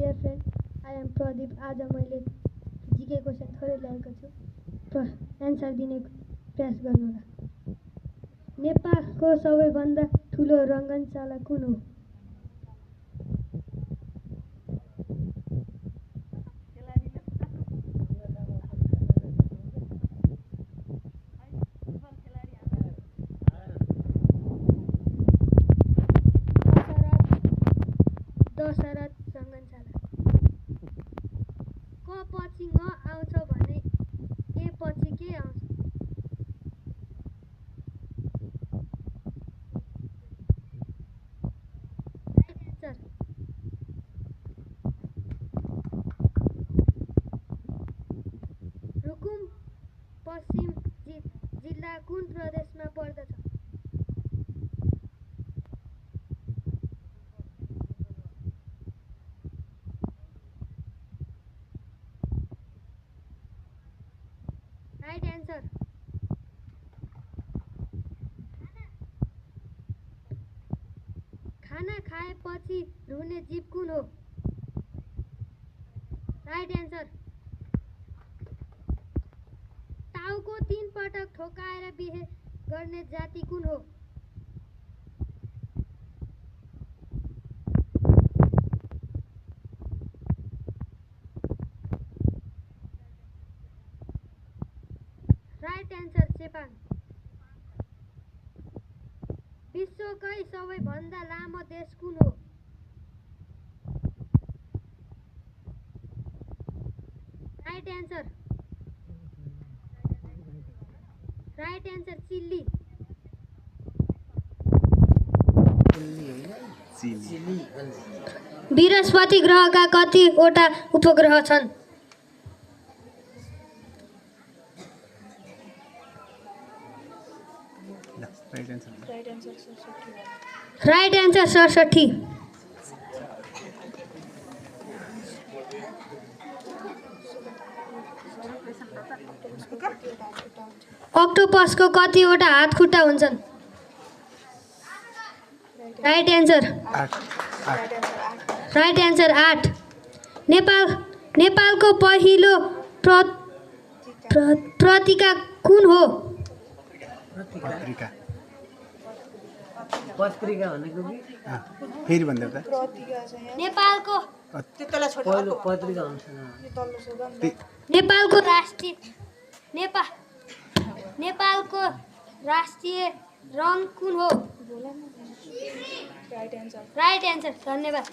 Dear friend, I am Pradeep. आज मैले GK question थोरै ल्याएको छु। एन्सर दिने प्रयास गर्नुहोला। नेपालको सबैभन्दा ठुलो रङ्गशाला कुन हो? दशरथ रङ्गशाला। क पछि ङ आउँछ भने ए पछि के आउँछ? Right answer. रुकुम पश्चिम जिल्ला कुन प्रदेशमा पर्दछ? Right answer. खाना खाएपछि रुने जीव कुन हो? Right answer. टाउको 3 पटक ठोकाएर बिहे गर्ने जाति कुन हो? Right answer Chepang. विश्वकै सबैभन्दा लामो देश कुन हो? Right answer. Right answer Chile. बृहस्पति ग्रहका कतिवटा उपग्रह छन्? Right answer 67। अक्टोपसको कतिवटा हात खुट्टा हुन्छन्? Right answer. Right answer 8। नेपालको पहिलो पत्रिका कुन हो? पत्रिका भनेको कि फेरि भन्दै त नेपालको पत्रिका हुन्छ नेपालको राष्ट्रिय रङ कुन हो? Right answer. धन्यवाद।